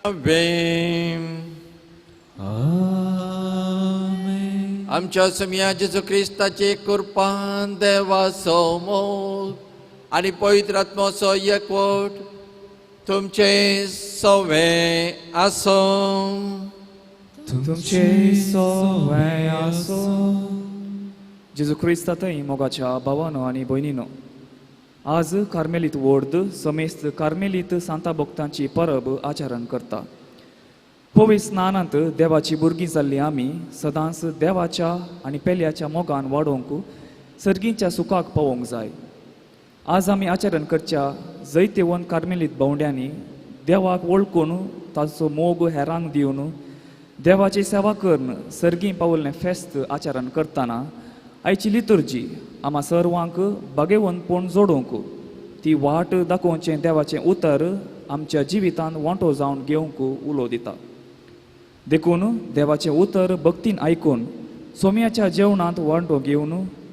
आमेन. आमेन. आमच्या सोमया जेजू क्रिस्ताचे कुरपान देवाचो मोग आनी पवित्र आत्मोचो एकवट तुमचे सवे आसूं. तुमचे सोवे आसो. जेजू क्रिस्ता थंय मोगाच्या भावानो आनी भयणीनो, आज कार्मेलीत वोर्द समेस्त कार्मेलीत सांता भक्तांची परब आचरण करता. पवित्र स्नानांत देवाची भुरगीं जाल्ली आमी सदांच देवाच्या आनी पेल्याच्या मोगान वाडोवंक सर्गींच्या सुखाक पावोवंक जाय. आज आमी आचरण करच्या जैतेवन कार्मेलीत भोंवड्यांनी देवाक वळखून ताचो मोग हेरांक दिवन देवाची सेवा करून सर्गीं पावल्लें फेस्त आचरण करतना आयची लितुर्जी आमा सर्वांक बागेवनपण जोडूंक ती वाट दाखोवचें देवाचें उतर आमच्या जिवितांत वांटो जावन घेवंक उलो दिता. देखून देवाचें उतर भक्तीन आयकून सोम्याच्या जेवणांत वांटो घेवन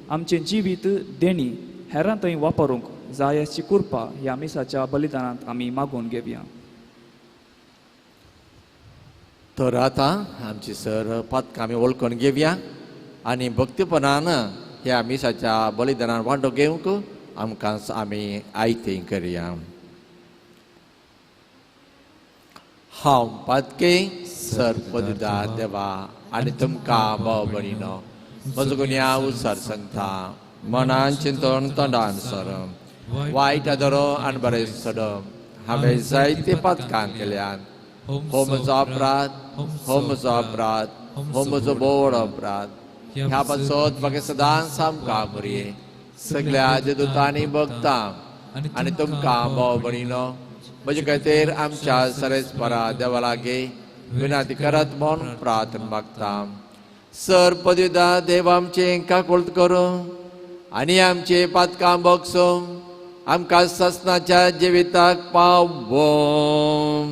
आमचें जिवीत देणी हेरां थंय वापरूंक जाय अशी कृपा ह्या मिसाच्या बलिदानांत आमी मागून घेवया. तर आतां आमची सर पातकां आमी वळखून घेवया आनी भक्तीपणान ह्या मिसाच्या बलिदानान वांटो घेवंक आमकां आमी आयतें करया. हांव पातके सर पदुदार देवा आनी तुमकां भाव भयणीनो म्हजो गुन्यांव उसार सांगता. मनान चिंतन तोंडान सर वायट आदरो आनी बरें सड हांवें जायते पातकां केल्यात. हो म्हजो अपराध, हो म्हजो अपराध, हो म्हजो बोड अपराध. ह्या पासत म्हाका सदांच सामकां मुरये सगळ्या देदुतांनी भोगता आनी तुमकां भाव भयणीनो म्हजे खातीर आमच्या सरेस्परा देवा लागीं विनंती करात म्हूण प्रार्थना मागता. सर पदविदा देव आमचें काकुळट करूं आनी आमचें पातकां भोगसूं आमकां सासणाच्या जिविताक पावोवं.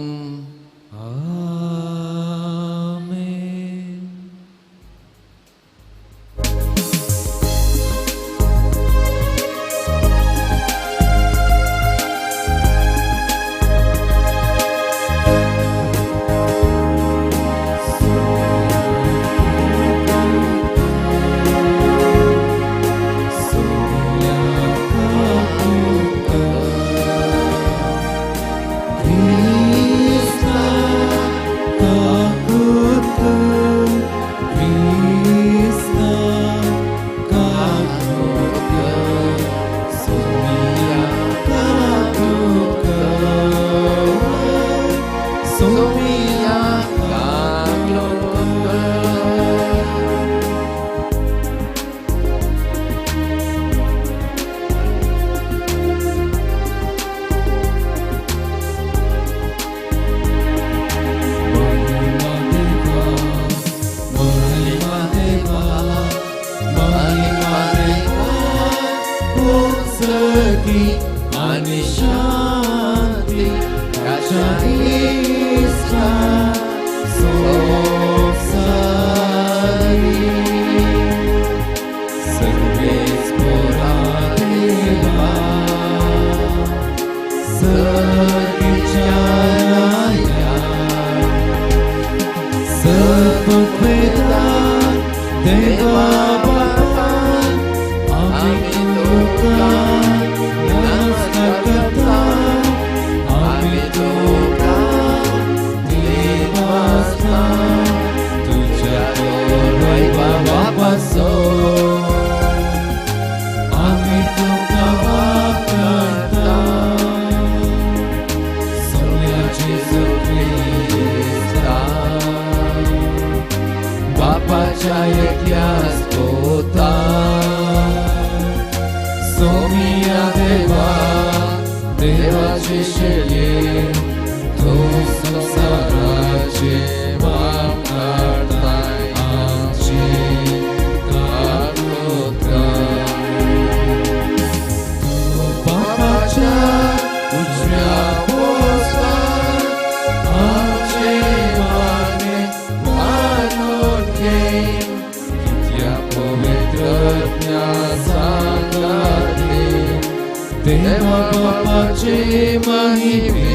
देवा बापाचे महिमे.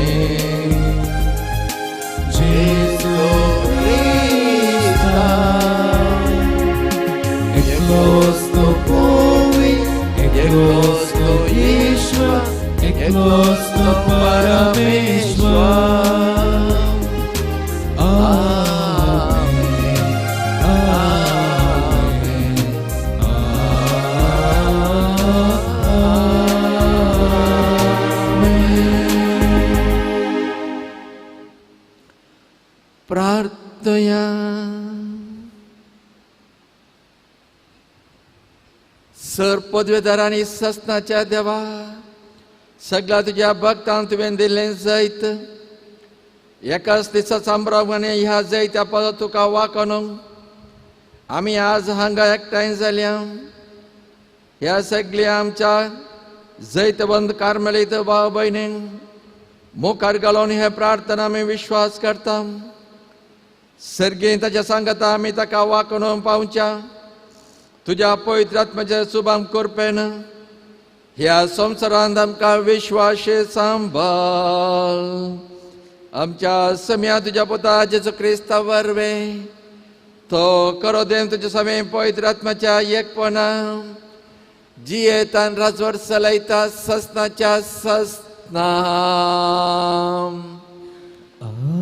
एकलोच तो पवित्र, एकलोच तो ईश्वर, एकलोच तो परमेश्वर. आमेन, आमेन, आमेन. प्रार्थया. सर पदवेदार आनी ससनाच्या देवा, सगळ्या तुज्या भक्तांक तुवें दिल्लें जैत एकाच दिसा सांब्रावणे ह्या जैत्या पद तुका वाकणू आमी आज हांगा एकठांय जाल्या. ह्या सगळ्या आमच्या जैतवंत कार्मेलीत भाव भयणींक मुखार घालून हे प्रार्थना आमी विश्वास करता. सर्गीं ताच्या सांगता आमी ताका वाकणून पावच्या तुज्या पवित्र आत्म्याच्या सुबाम करपेन ह्या संवसारांत आमकां विश्वास सांबाळ. आमच्या सम्या तुज्या पुता जेजू क्रिस्ता वरवीं तो करो देव तुज्या समें पवित्र आत्म्याच्या एकपणा जियेतान राजवट चलयता ससनाच्या ससना. आमेन.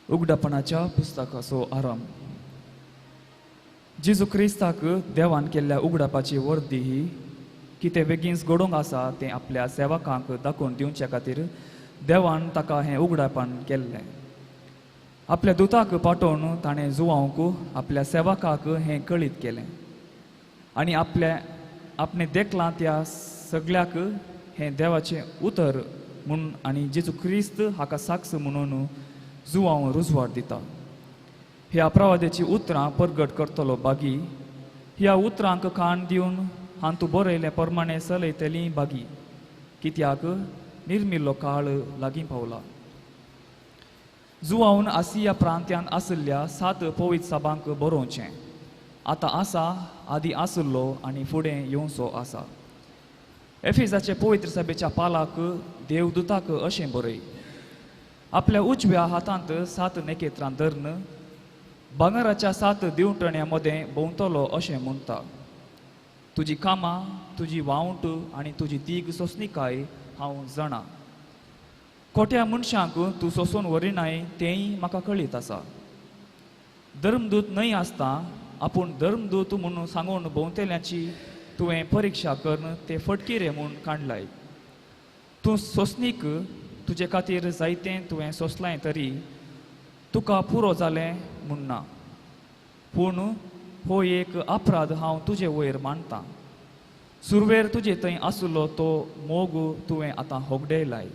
उगडापणाच्या पुस्तकाचो आराम. जेजू क्रिस्ताक देवान केल्ल्या उगडापाची वर्दी ही कितें बेगीनच घडोवंक आसा तें आपल्या सेवकांक दाखोवन दिवचे खातीर देवान ताका हें उगडापण केल्लें. आपल्या दुताक पाठोवन ताणें जुवांक आपल्या सेवकाक हें कळीत केलें आनी आपल्या आपणें देखलां त्या सगळ्याक हें देवाचें उतर म्हूण आनी जेजू क्रिस्त हाका साक्ष म्हणून जुवांव रुजवाड दिता. ह्या प्रवादेची उतरां परगट करतलो बागी ह्या उतरांक कान दिवन हांतू बरयलें प्रमाणें चलयतली बागी, कित्याक निर्मिल्लो काळ लागीं पावला. जुवावन आसिया प्रांत्यान आशिल्ल्या 7 पवित्र सभांक बरोवचें आतां आसा, आदी आशिल्लो आनी फुडें येवचो आसा. एफिजाचे पवित्र सभेच्या पालाक देवदूताक अशें बरय, आपल्या उजव्या हातांत 7 नखेत्रां धरून भांगराच्या 7 दिवटण्या मदें भोंवतलो अशें म्हणटा. तुजी कामां, तुजी वावंट आनी तुजी तीग सोंसणीकाय हांव जाणा. खोट्या मनशांक तूं सोंसून व्हरिनाय तेंय म्हाका कळीत आसा. धर्मदूत न्हय आसता आपूण धर्मदूत म्हणून सांगून भोंवतल्यांची तुवें परिक्षा करून ते फटकिरे म्हूण काडलाय. तूं सोंसणीक, तुजे खातीर जायतें तुवें सोंसलां तरी तुका पुरो जालें म्हूण ना. पूण हो एक अपराध हांव तुजे वयर मानतां. सुरवेर तुजे थंय आशिल्लो तो मोग तुवें आतां होगडयलाय.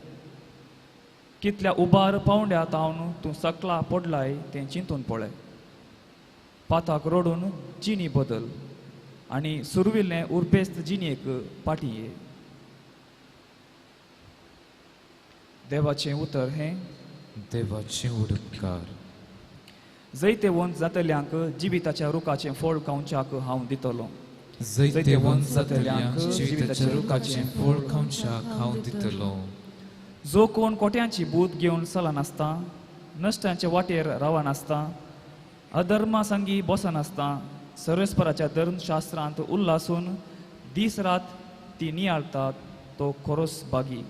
कितल्या उबार पावंड्या तावन तूं सकला पडलाय तें चिंतून पळय. पाताक रडून जिणी बदल आनी सुरविल्लें उर्बेस्त जिणेक फाटीं ये. देवाचें उतर हें देवाचें उपकार. जैतेवंत जातल्यांक जिविताच्या रुखाचें फळ खावच्याक हांव दितलो. जैतेवंत जातल्यांक जिविताच्या रुखाचें फळ खावच्याक हांव दितलो. जो कोण कोट्यांची बूत घेवन चलनासता, नश्ट्यांचे वाटेर रावनासता, अधर्मा संगी बसनासता, सर्वेस्पराच्या धर्मशास्त्रांत उल्लासून दीस रात ती नियाळतात तो खरोच बागी.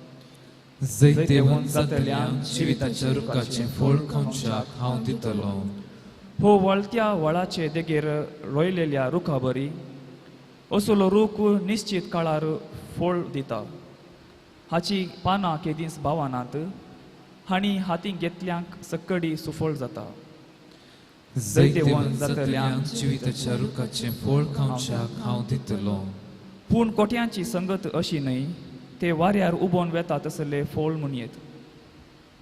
जैतेवंत जातल्यांक जिविताच्या रुखाचें फळ खावच्याक हांव दितलो. हो वळत्या वळाचे देगेर रोयलेल्या रुखा बरी असलो रूख निश्चित काळार फळ दिता. हाची पानां केदींच बावनात हांणी हाती घेतल्यांक सक्कडी सुफळ जाता. जैतेवंत जातल्यांक जिविताच्या रुखाचें फळ खावच्याक हांव दितलो. पूण कोट्यांची संगत अशी न्हय, ते वाऱ्यार उबोन वेता तसले फळ म्हणयेत.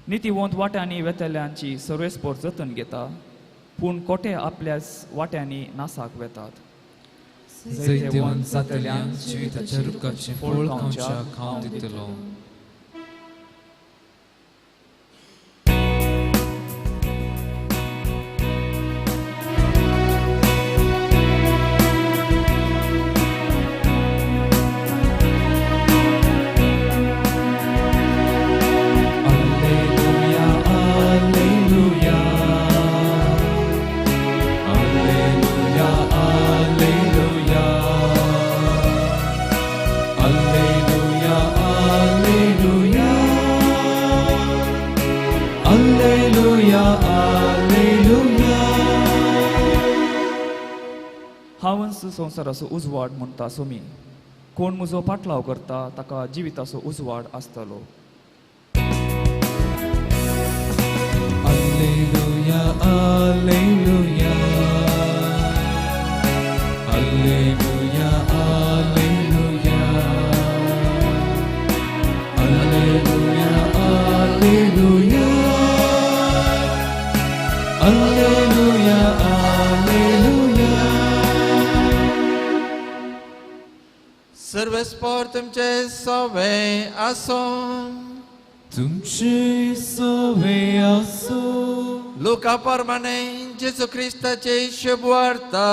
नितीवंत वाट्यांनी वेतल्यांची सर्वेस्पोर जतन घेता, पूण कोटे आपल्याच वाट्यांनी नासाक वेतात. जैतेवंत जातल्यांक जिविताच्या रुखाचें फळ खावच्याक हांव दितलो. संवसाराचो उजवाड म्हणटा सोमी. कोण म्हजो पाटलाव करता ताका जिविताचो उजवाड आसतलो. Alleluia, alleluia, alleluia, alleluia, alleluia, alleluia, alleluia, alleluia. सर्वेस्पोर तुमचे सवे आसो. तुमचे सवे आसो. लुका प्रमाणे जेजू क्रिस्ताचे शुभवार्ता.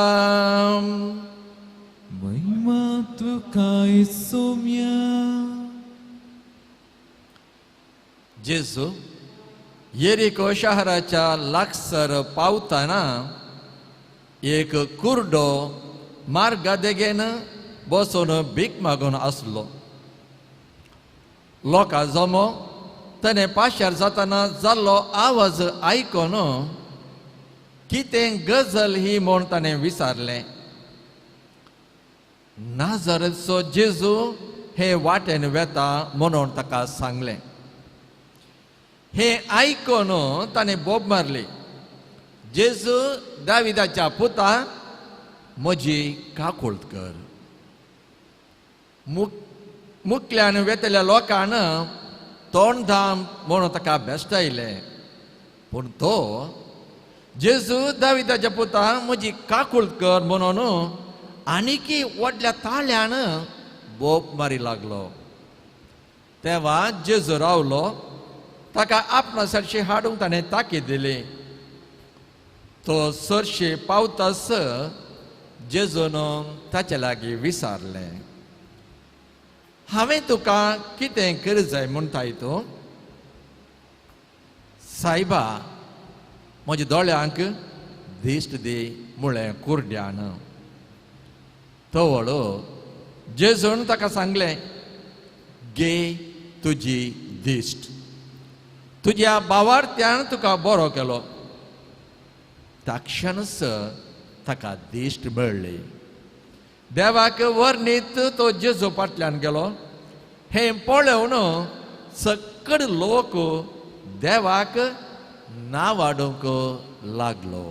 महिमा तुका सोम्या. जेजू येरिको शहराच्या लागसर पावताना एक कुर्डो मार्गा देगेन बसून भीक मागून आसलो. लोकां जमो ताणें पाशार जाताना जाल्लो आवाज आयकून कितें गजल ही म्हूण ताणें विचारलें. नाजरेचो जेजू हे वाटेन वेता म्हणून ताका सांगलें. हें आयकून ताणें बोब मारली, जेजू दाविदाच्या पुता म्हजी काकूळट कर. मुखल्यान वेतल्या लोकान तोंड धाम म्हणून ताका बेश्टायलें. पूण तो जेजू दाविदाच्या पुता म्हजी काकूळट कर म्हणून आनीकी व्हडल्या ताळ्यान बोब मारी लागलो. तेवा जेजू रावलो. ताका आपणा सरशी हाडूंक ताणें ताकीद दिली. तो सरशी पावतास जेजून ताचे लागीं विचारलें, हांवें तुका कितें करूंक जाय म्हणटाय तूं? सायबा, म्हज्या दोळ्यांक दिश्ट दी म्हळें कुर्ड्यान. तवळ जेजून ताका सांगलें, गे तुजी दिश्ट, तुज्या भावार्थ्यान तुका बरो केलो. ताक्षणच ताका दिश्ट मेळ्ळी. देवाक वर्णीत तो जेजू फाटल्यान गेलो. हें पळोवन सकड लोक देवाक नावाडूंक लागलो.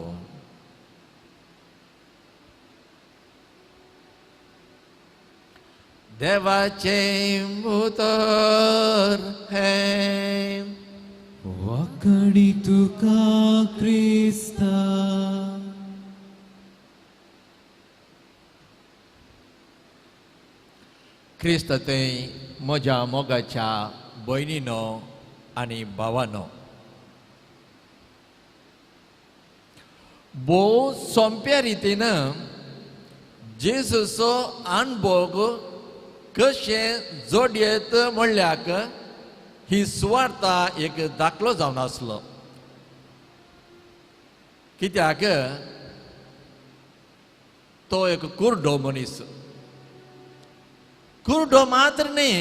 देवाचें उतर हें. वाकडी तुका क्रिस्ता. क्रिस्त थंय म्हज्या मोगाच्या भयणीनो आनी भावानो, भोव सोंप्या रितीन जेजूचो अणभोग कशें जोडयेत म्हणल्याक ही सुवार्ता एक दाखलो जावन आसलो. कित्याक तो एक कुर्डो मनीस. कुर्डो मात्र न्ही,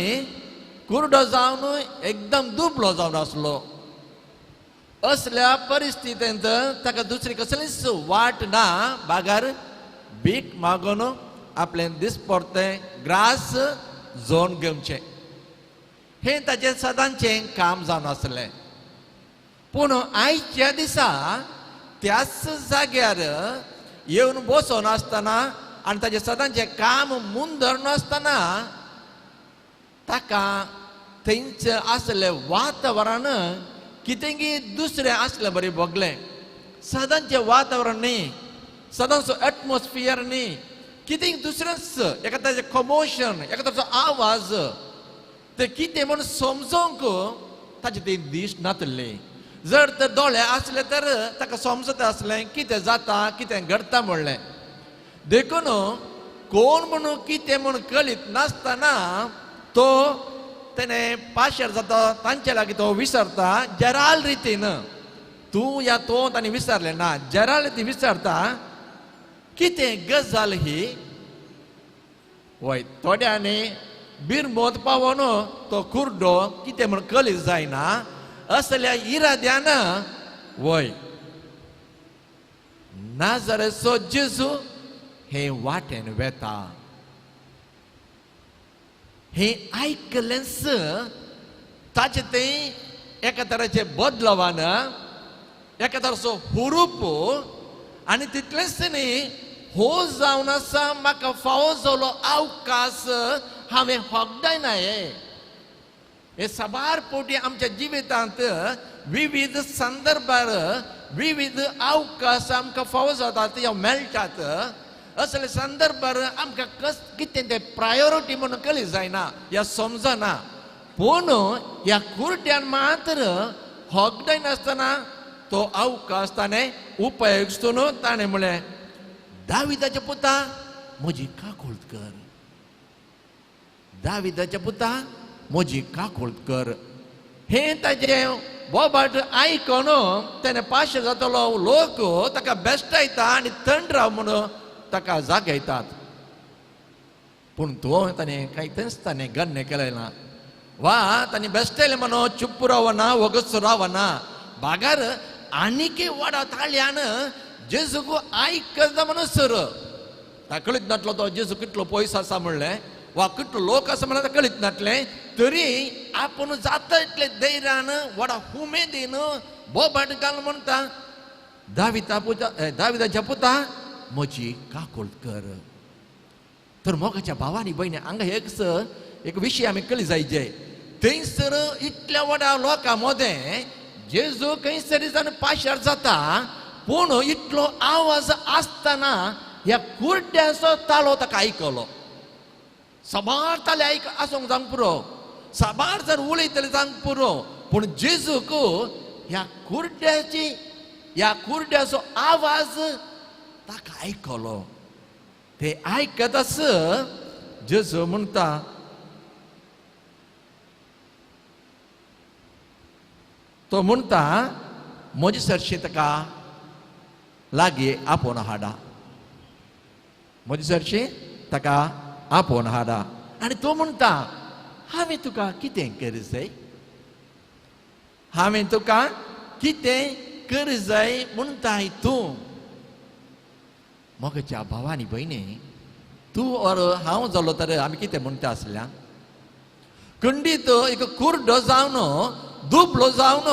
कुर्डो जावन एकदम दुबळो जावन आसलो. असल्या परिस्थितींत ताका दुसरी कसलीच वाट ना बागार भीक मागून आपलें दिसपडतें ग्रास जोन घेवचें हें ताचें सदांचें काम जावन आसलें. पूण आयच्या दिसा त्याच जाग्यार येवन बसून आसतना आनी ताचें सदांचें काम मुंदर नासतना ताका थंयच आसलें वातावरण कितेंगी दुसरें आसलें बरें भोगलें. सदांचें वातावरण न्ही, सदांचो एटमॉस्फियर न्ही, कितें दुसरेंच एका ताचें कमोशन, एका ताचो आवाज, ते कितें म्हूण समजूंक ताचें ती दिश्ट नातली. जर तर दोळे आसले तर ताका समजता आसलें कितें जाता कितें घडटा म्हणलें. देखून कोण म्हणून कितें म्हूण कळीत नासतना तो तेणें पाशेर जाता तांचे लागीं तो विसरता जराल रितीन. तूं या तो ताणें विसरलें ना, जराल रितीन विसरता कितें गजाल ही. वय थोड्यांनी बिरमोत पावोन तो कुर्डो कितें म्हूण कळीत जायना असल्या इराद्यान वय नाजारेचो जेजू हे वाटेन वेता. हें आयकलेंच ताचें तें एका तराचें बदलावान, एका तराचो हुरूप, आनी तितलेंच न्ही हो जावन आसा म्हाका फावो जालो अवकाश हांवें होगडायना. हे साबार फावटी आमच्या जिवितांत विविध संदर्भार विविध अवकाश आमकां फावो जातात या मेळटात. असले संदर्भार आमकां कस कितें तें प्रायोरिटी म्हणून कळी जायना या समजना. पूण ह्या कुर्ट्यान मात्र होगडायनासतना तो अवकाश ताणें उपयोग ताणें म्हणलें, दाविदाच्या पुता म्हजी काकूळत कर, दाविदाच्या पुता म्हजी काकूळत कर. हें ताजें बोबाट आयकून तेणें पाशे जातलो लोक ताका बेश्टायता आनी थंड राव म्हणून ताका जागयतात. पूण तो ताणें कांय तेंच ताणें गण्य केलें ना वा ताणें बेश्टायलें म्हणून चुप्प रावना, वगच रावना, बागार आनीकय वाडा ताळ्यान जेजूक आयकता म्हणून सर ताका कळीत नासलो तो जेजू कितलो पयस आसा म्हणलें वा कितलो लोक आसा म्हणल्यार ताका कळीत नासलें, तरी आपूण जाता इतले धैर्यान व्हडा उमेदीन बोबाट घाल म्हणटा, दाविदा पुता, दाविदाच्या पुता म्हजी काकूळत कर. तर मोगाच्या भावानी भयणी हांगा एक एक विशय आमी कळी जायचे. थंयसर इतल्या व्हडा लोकां मदें जेजू खंयसर जावन पाशार जाता, पूण इतलो आवाज आसतना ह्या कुर्ड्याचो तालो ताका आयकलो. साबार ताले आयक आसूंक जावंक पुरो, साबार जर उलयतले जावंक पुरो, पूण जेजूक ह्या कुर्ड्याची ह्या कुर्ड्याचो आवाज ताका आयकलो. ते आयकताच जेजू म्हणटा, तो म्हणटा म्हजे सरशी ताका लागीं आपोवन हाडा, म्हजे सरशी ताका आपोवन हाडा. आनी तो म्हणटा, हांवें तुका कितें कर जाय, हांवें तुका कितें कर जाय म्हणटाय तूं. म्हज्या भावानी भयणी, तूं or हांव जालो तर आमी कितें म्हणटा आसल्या? खंडीत एक कुर्डो जावन दुबलो जावन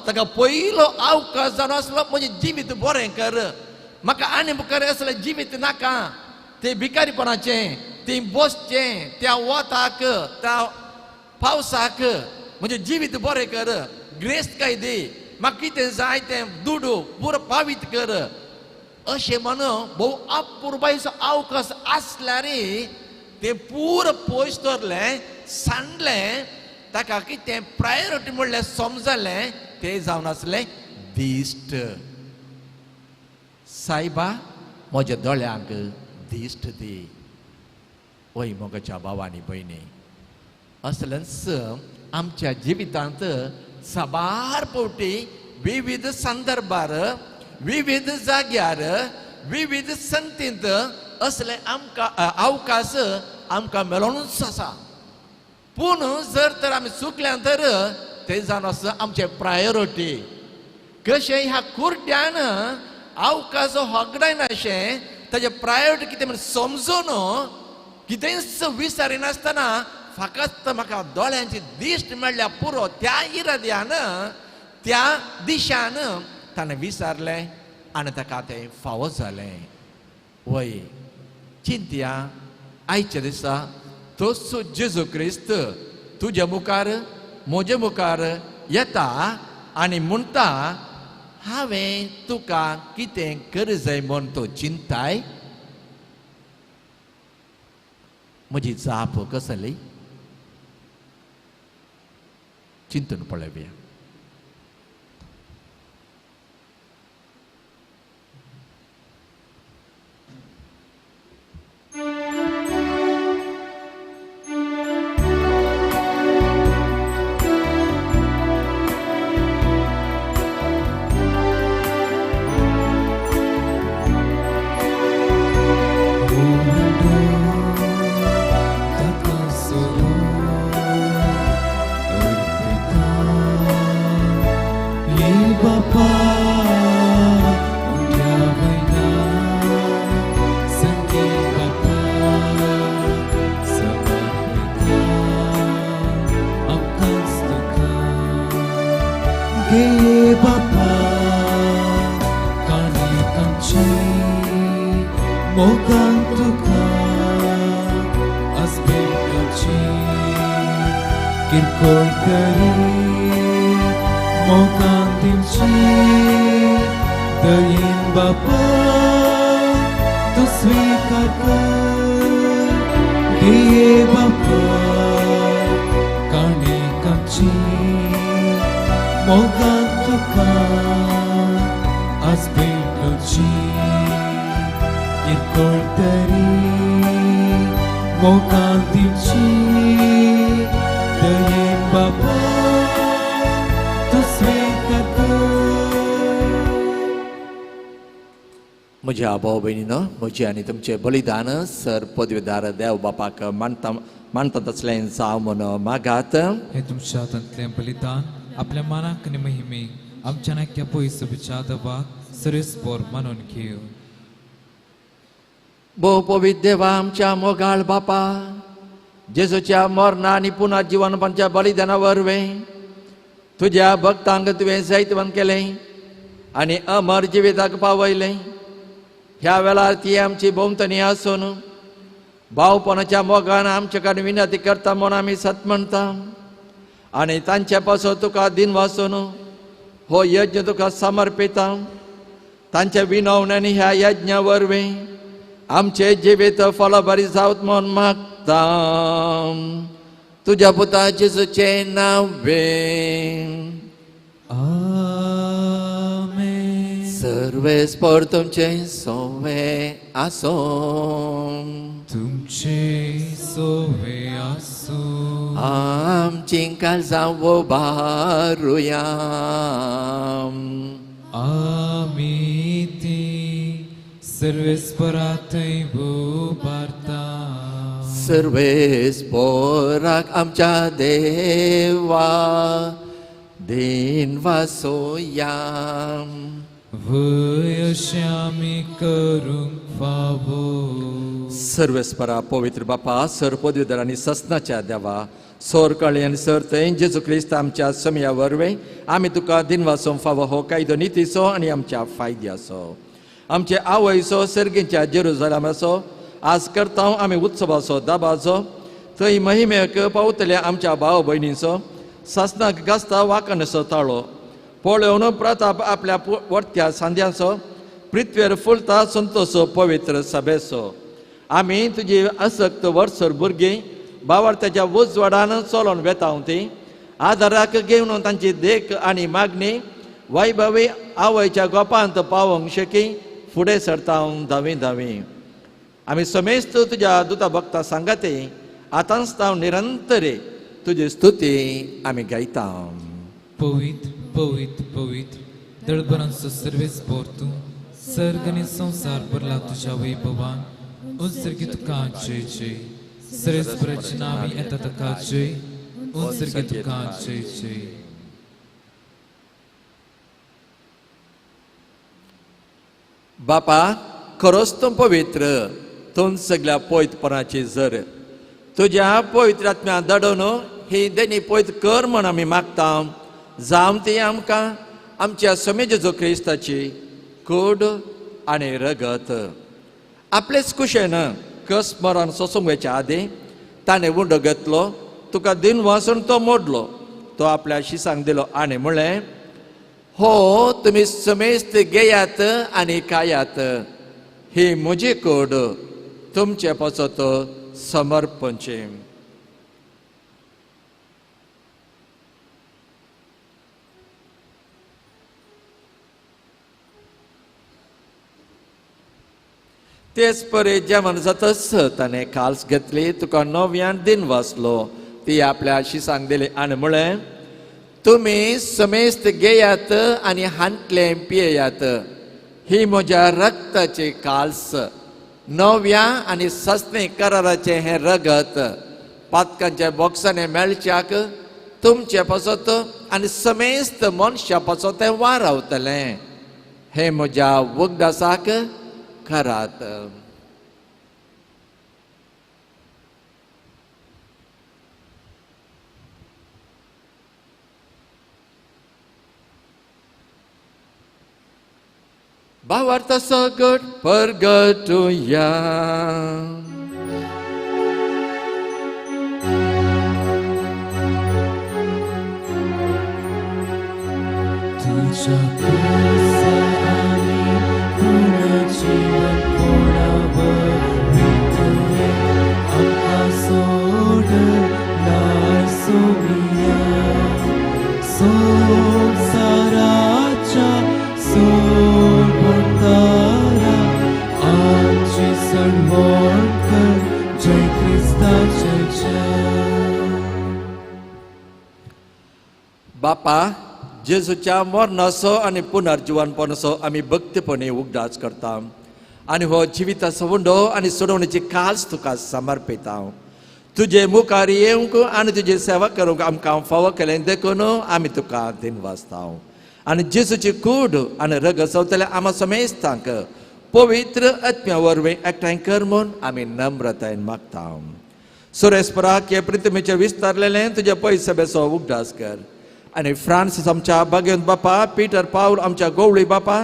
ताका पयलो अवकाश जावन आसलो म्हजें जिवीत बरें कर, म्हाका आनी मुखार आसलें जिवीत नाका, तें भिकारीपणाचें, तें बसचें त्या वताक त्या पावसाक, म्हजें जिवीत बरें कर, ग्रेस्त काय दी, म्हाका कितें जाय तें दुडू पुरो पावीत कर, अशें म्हणून भोव अपुरबायेचो अवकाश आसल्यार तें पुरो पयस दवरलें, सांडलें, ताका कितें प्रायोरिटी म्हणल्यार समजलें, तें जावन आसलें दिश्ट. सायबा म्हज्या दोळ्यांक दिश्ट दी. वय मोगाच्या भावानी भयणी, असलेंच आमच्या जिवितांत साबार फावटी विविध संदर्भार विविध जाग्यार विविध संतींत असले आमकां अवकाश आमकां मेळोनूच आसा. पूण जर तर आमी चुकल्या तर तें जावन आसा आमचें प्रायोरिटी. कशें ह्या कुर्ड्यान अवकाश होगडायनाशें ताजें प्रायोरिटी कितें म्हण समजून कितेंच विचारिनासतना फकत म्हाका दोळ्यांची दिश्ट मेळ्ळ्या पुरो त्या इराद्यान त्या दिशान ताणें विचारलें आनी ताका तें फावो जालें. वय चिंतया आयच्या दिसा तोच जेजू क्रिस्त तुज्या मुखार म्हजे मुखार येता आनी म्हणटा, हांवें तुका कितें कर जाय म्हूण तूं चिंताय. म्हजी जाप कसली? चिंतून पळोवया. ताका सगळो अर्पिता. किरकोळ तरी मोगान दिवची दयेन बापा तूं स्विकार कर दिये बापा काणिकांची मोगान तुका आज भेटोवची किरकोळ तरी मोगान दिवची दयेन बापा तूं स्विकार कर. म्हज्या भाव भयणीनो, म्हजें आनी तुमचें बलिदान सर पदवीदार देव बापाक मानता मानता तसलें जावं म्हूण मागात. हे तुमच्या हातांतलें बलिदान आपल्या मानाक आनी महिमेक आमच्या नाक्या पयस विचार दवाक सरेस्पोर मानून घेव. भोव पवित्र देवा आमच्या मोगाळ बापा, जेजूच्या मरणा आनी पुनर्जिवनपणाच्या जिवनपणाच्या बलिदाना वरवीं तुज्या भक्तांक तुवें जैतवंत केलें आनी अमर जिविताक पावयलें. ह्या वेळार ती आमची भोंवतणी आसून भावपणाच्या मोगान आमचे कडेन विनंती करता म्हूण आमी सत म्हणटा आनी तांचे पासून तुका दिन वासून हो यज्ञ तुका समर्पिता. तांच्या विनवण्यानी ह्या यज्ञा वरवीं आमचे जिवीत फलभरी जावत म्हूण मागता. तुज्या पुता जेजूचें नांवे. आमेन. सर्वेस्पर तुमचें सोवे आसूं. तुमचे सोवे आसूं. आमचीं काळजां उबारुया. आमी ती सर्वेस्परा थंय उबारता. सर्वेस्पराक आमच्या देवा दिन वासोया. वय अशें आमी करूंक फावो. सर्वेस्परा पवित्र बापा, सर पदवीधर आनी ससनाच्या देवा, सोर कळी आनी सर थंय जेजू क्रिस्त आमच्या समया वरवीं आमी तुका दिनवासोवंक फावो हो कायदो नितीचो आनी आमच्या फायद्याचो. आमचे आवयचो सर्गीच्या जेरुजलामाचो आज करता आमी उत्सवाचो दाबाचो थंय महिमेक पावतल्या आमच्या भाव भयणीचो सासनाक गाजता वाकणचो ताळो पळोवन प्रताप आपल्या वरत्या सांद्यांचो पृथ्वेर फुलता संतोसो पवित्र सभेचो. आमी तुजी आसक्त वर्सर भुरगीं बावार्थ्याच्या उजवाडान चलोन वेता ती आदाराक घेवन तांची देख आनी मागणी वैभवी आवयच्या गोपांत पावोवंक शकी फुडें सरता धावी धावी. आमी समेस्त तुज्या दुता भक्ता सांगाते आतांच तांव निरंतरे तुजी स्तुती आमी गायता. पवित्र पवित्र पवित्र दळभरांचो सर्वेस्पर तूं, सर्ग आनी संवसार भरला तुज्या वैभवान. उत्सर्गी तुका जय जय. सर्वेस्पराच्या नांवी येता ताका जय. उत्सर्गी तुका जय जय. बापा खरोच तूं पवित्र, तूं सगळ्या पवित्रपणाची जर तुज्या पवित्र आत्म्या दडोवन ही देणी पवित्र कर म्हूण आमी मागता. जावं ती आमकां आमच्या समे जेजू क्रिस्ताची कूड आनी रगत. आपलेच कुशेन कस मरण सोसूंक वयच्या आदीं ताणें उंडो घेतलो, तुका दिन वासून तो मोडलो, तो आपल्या शिसांक दिलो आनी म्हणलें, हो तुमी समेस्त घेयात आनी खायात, ही म्हजी कूड तुमचे पासत समर्पणची. तेच परी जेवण जातच ताणें काल्स घेतली, तुका नव्यान दिन वाचलो, ती आपल्या शिसांक दिली आनी म्हणलें, तुमी समेस्त घेयात आनी हांतलें पियेयात, ही म्हज्या रक्ताची काल्स, नव्या आनी सस्ने कराराचें हें रगत पातकांच्या बॉक्सांनी मेळच्याक तुमचे पासत आनी समेस्त मनशा पासत तें वारावतलें. हें म्हज्या वखदासाक करात. भावार्थ सगट परगटुया. तुज्या क्रुसा आनी पुनर्जीवनपणा वरवीं तुवें आमकां सोडलाय सोमिया. संवसाराच्या सोडवणदारा, आमची सडवण कर, जय क्रिस्ताचे जय. बापा, जेजूच्या मरणाचो आनी पुनर्जिवनपणाचो आमी भक्तीपणे उगडास करता आनी हो जिविताचो उंडो आनी सोडवणेची कास तुका समर्पिता. तुजे मुखार येवंक आनी तुजी सेवा करूंक आमकां फावो केलें देखून आमी तुका दिनवासता. आनी जेजूची कूड आनी रगत सोंपतले आमा समेस्तांक पवित्र आत्म्या वरवीं एकठांय कर म्हूण आमी नम्रतायेन मागता. सुरेशपराक हे प्रतिमेचेर विस्तारलेलें तुज्या पयशे बेसो उगडास कर आनी फ्रांसीस आमच्या बागेवन बापा, पिटर पावल आमच्या गोवळी बापा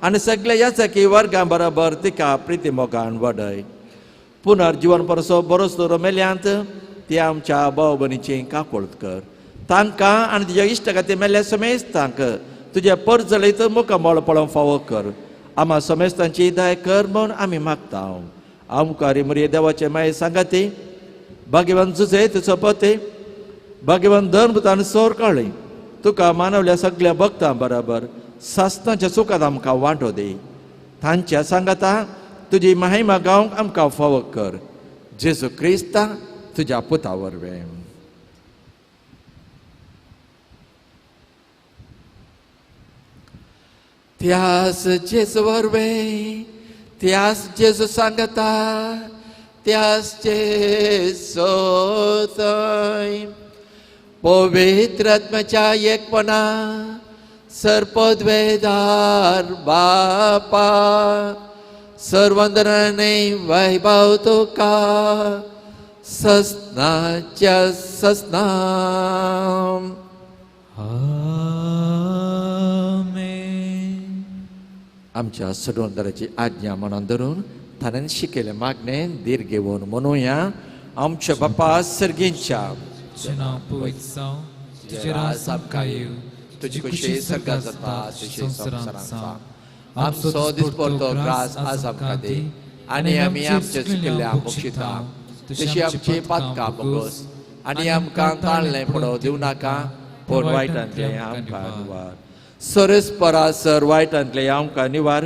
आनी सगळे याचकी वर्गां बरोबर तिका प्रिती मोगान वडय. पुनर्जिवन परसो बरोच दवरो मेल्यांत ती आमच्या भाव भयणीची काकोळत कर. तांकां आनी तुज्या इश्ट खातीर मेल्ल्या समेस्तांक तुज्या परजळीत मुखामळ पळोवंक फावो कर. आमा समेस्तांची दया कर म्हूण आमी मागता. आमकां मुरये देवाचे माये सांगाती भाग्यवान जुजे तुजो पते भाग्यवान धर्म सोर कळ्ळी तुका मानवल्या सगळ्या भक्तां बराबर सासनाच्या सुखांत आमकां वांटो दी. तांच्या सांगाता तुजी महिमा गावंक आमकां फावो कर. जेजू क्रिस्ता तुज्या पुता वरवीं. त्यास जेजू वरवीं, त्यास जेजू सांगता, त्यास जेजू थंय पवित्र आत्म्याच्या एकपणा सर्पद्वेदार बापा सर्वंदनाने वैभव तुका ससनाच्या ससना. आमेन. आमच्या सडवंदराची आज्ञा मनान धरून ताणें शिकयलें मागणें धीर घेवन म्हणुया. आमच्या बापा सर्गींच्या, तुजें नांव पवित्र जावं, तुजें राज आमकां येवं, तुजी खुशी सर्गांत जाता तशी संवसारांत जावं. आमचो दिसपडतो ग्रास आज आमकां दी आनी आमी आमचे चुकिल्ल्या बक्षिता तशी आमची पातकां बोगस आनी आमकां ताणलें पडोवं दिवं नाका, पूण वायटांतलें आमकां निवार. सरस परासर वायटांतलें आमकां निवार.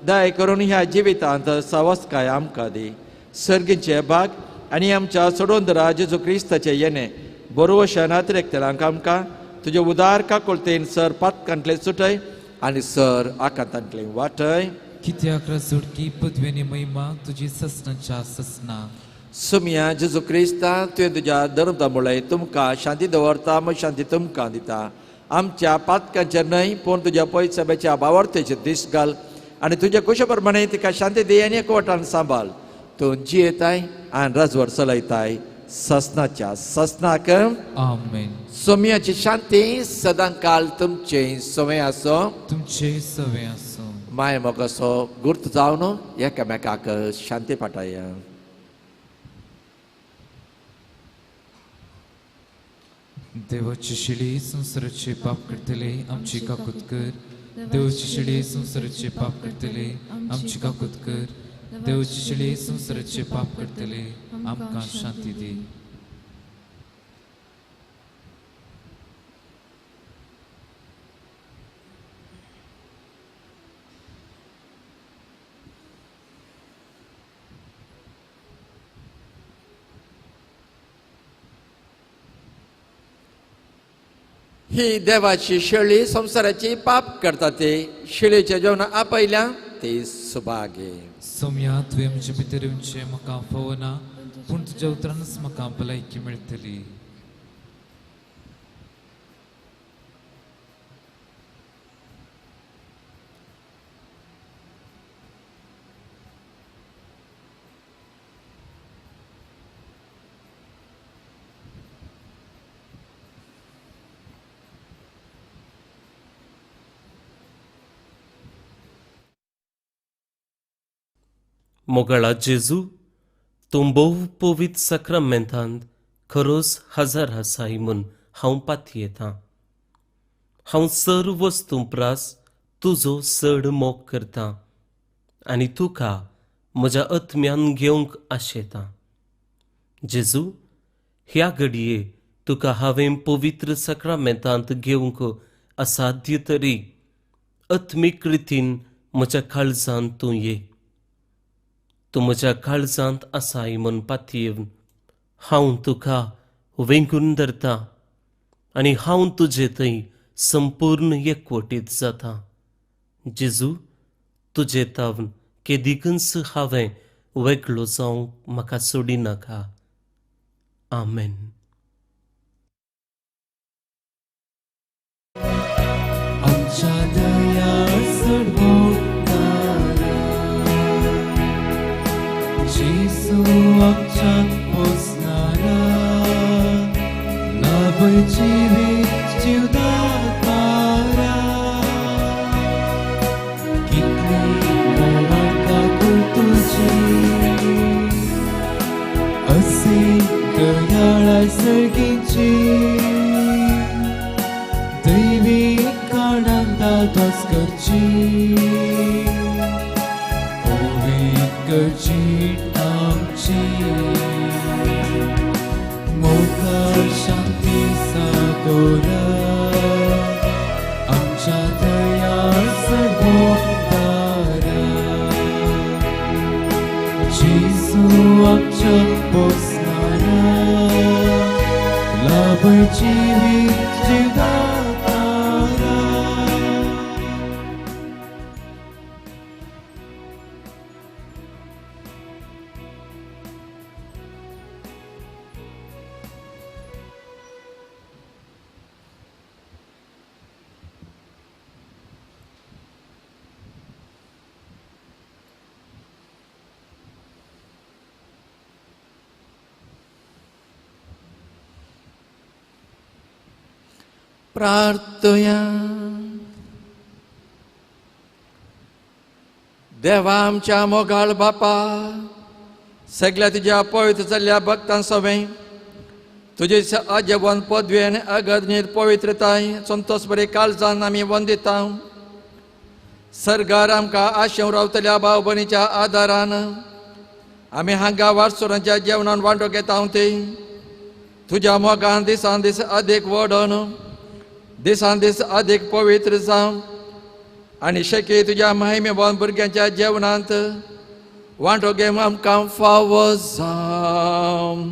दया करून ह्या जिवितांत सावसकाय आमकां दी. सर्गीचे भाग आनी आमच्या सोडोंदरा जेजू क्रिस्ताचे येणे बरोवशा नातरेकतल्यांक आमकां तुजे उदार काकुळतेन सर पातकांतलें सुटय आनी सर आकांतांतलें वाटय. कित्याक सुटकी पदवेनी महिमा तुजी ससनाच्या ससना. सुमया जेजू क्रिस्ता तुवें तुज्या धर्मता मुळय तुमकां शांती दवरता, मग शांती तुमकां दिता. आमच्या पातकांचेर न्हय पूण तुज्या पयसब्याच्या बावर्तेचेर दीस घाल आनी तुज्या कुशा प्रमाणे तिका शांती दी आनी एकवटान सांबाळ. तूं जियेताय आनी राजवट चलयताय ससनाच्या ससनाक. आमेन. सोम्याची शांती सदांकाल तुमचे सवय आसो, तुमचे सवय आसो. माय मोगाचो गुर्त जावन एकामेकाक शांती पाठाया. देवाची शिडी संवसाराचे पाप करतले आमची काकूत कर. देवाची शिडी संवसाराचे पाप करतले आमची काकूत कर. देवाची शिडी संवसाराचे पाप करतले आमकां शांती दी. ही देवाची शेळी संवसाराची पाप करता ते शेळीच्या जेवण आपयल्या ते सुभागे. सोम्या तुवें म्हजे भितर येवचें म्हाका फावना, पूण तुज्या उतरानच म्हाका भलायकी मेळटली. मोगाळा जेजू, तूं भोव पवित्र साक्रामेंतांत खरोच हजार आसाय म्हूण हांव पातयेतां. हांव सर्व वस्तूं प्रास तुजो चड मोग करतां आनी तुका म्हज्या आत्म्यान घेवंक आशेतां. जेजू, ह्या घडये तुका हांवें पवित्र साक्रामेंतांत घेवंक असाध्य तरी आत्मीक रितीन म्हज्या काळजांत तूं ये. तूं म्हज्या काळजांत आसाय म्हूण पातयेवन हांव तुका वेंगून धरतां आनी हांव तुजे थंय संपूर्ण एकवटीत जाता. जेजू, तुजे तावन केदिकूच हांवें वेगळो जावंक म्हाका सोडिनाका. आमेन. आमच्या दयाळ चडवतारा जेजू आमच्या पोसणारा लाभय जिवीत जिवदातारा कितली मोगाळ काकूळ तुजी असे दयाळाय सर्गीची दैवी आनंदात करची पवित्र करची आमची मोगाळ शांती सागोरा आमच्या दयाळ सर्वोत्तारा जेजू आमच्या पोसणारा लाभय जिवीत जिवदातारा. प्रार्थया. देवा आमच्या मोगाळ बापा, सगळ्या तुज्या पवित्र जाल्ल्या भक्तां सवें तुजे आजेवन पदवी आनी अगणीत पवित्रताय संतोष बरे काळजान आमी वंदिता. सरकार आमकां आशेवन रावतल्या भाव भयणीच्या आदारान आमी हांगा वारसोरांच्या जेवणान वांटो घेता ते तुज्या मोगान दिसान दीस अदीक वडोन दिसान दीस अदीक पवित्र जावं आनी शकी तुज्या महिमेवान भुरग्यांच्या जेवणांत वांटो घेवन आमकां फावो जावं.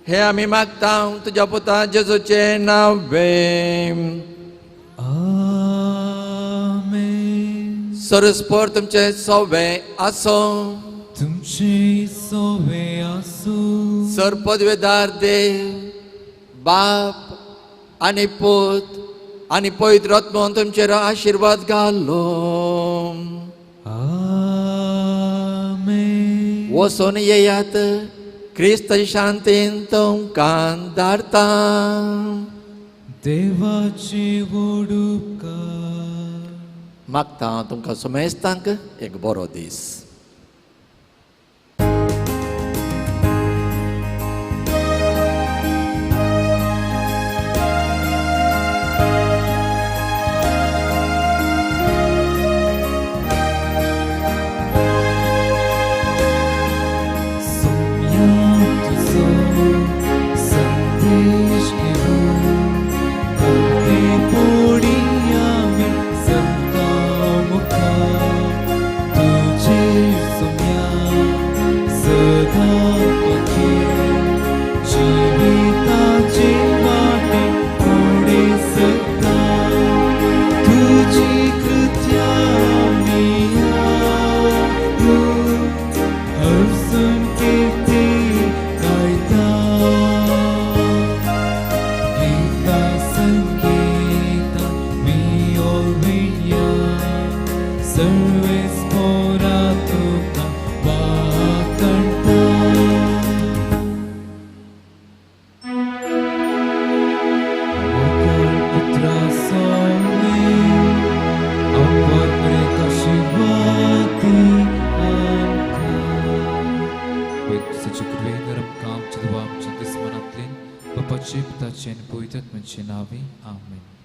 हे आमी मागता तुज्या पुता जेजूचें नांवें. आमेन. सरस्पर तुमचें सवें आसूं. तुमचें सवें आसूं. सर पदवेदार देव बाप आनी पूत आनी पवित्र आत्मोन तुमचेर आशिर्वाद घालो. आमेन. वचून येयात, क्रिस्त शांतीन तुमकां धाडता. देवाची व्हड उपकार. मागता तुमकां समेस्तांक एक बरो दीस. Amen.